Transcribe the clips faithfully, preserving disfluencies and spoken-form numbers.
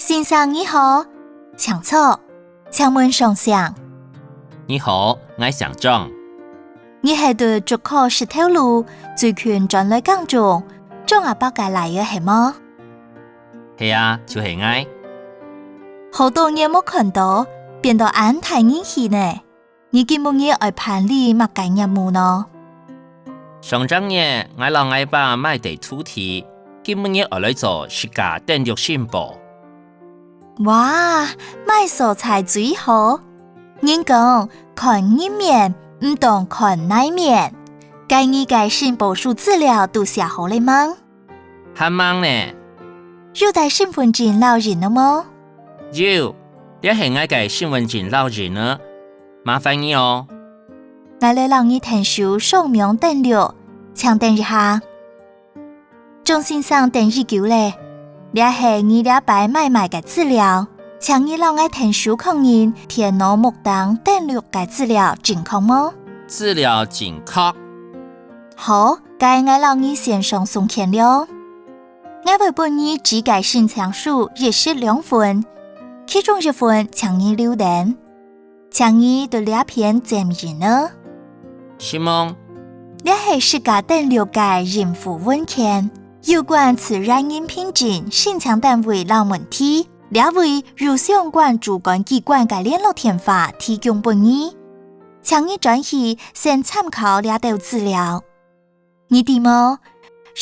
先生你好，請坐，請問上姓？你好，𠊎姓張。你係對竹科十頭路最近轉來耕種，張阿伯个倈仔係無？係啊，就係𠊎。好多年無看到，變到恁大人氣呢。 你今晡日愛辦理麼个業務呢？上隻月，𠊎摎𠊎爸買垤土地，今晡日愛來做實價登錄申報。哇，買所在最好！人講，看人面，毋當看泥面。該你个申報書資料都寫好了吂？ 還吂呢。有帶身分證摎印仔無？有，這係𠊎个身分證摎印仔，麻煩你哦。𠊎來摎你𢯭手上網登錄，請等一下。張先生等已久了，這係你這擺買賣个資料，請你摎𠊎𢯭手確認電腦目頂登錄个資料正確無？資料正確。好， 該𠊎摎你先上送件了。𠊎會分你寄个申請書一式兩份，其中一份請你留等。請你對這片簽印仔。承蒙。這係實價登錄个應附文件，有關自然人憑證申請單位摎問題，這位有相關主管機關个聯絡電話提供分你。請你轉去先參考這兜資料。 你知無？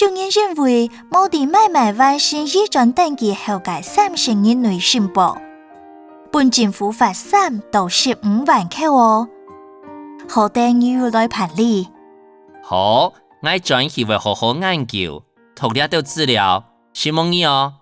有人因為無在買賣完成移轉登記後个三十日內申報，分政府罰三到十五萬箍哦。好得你有來辦理。好，𠊎轉去會好好研究，讀這兜資料，承蒙你哦。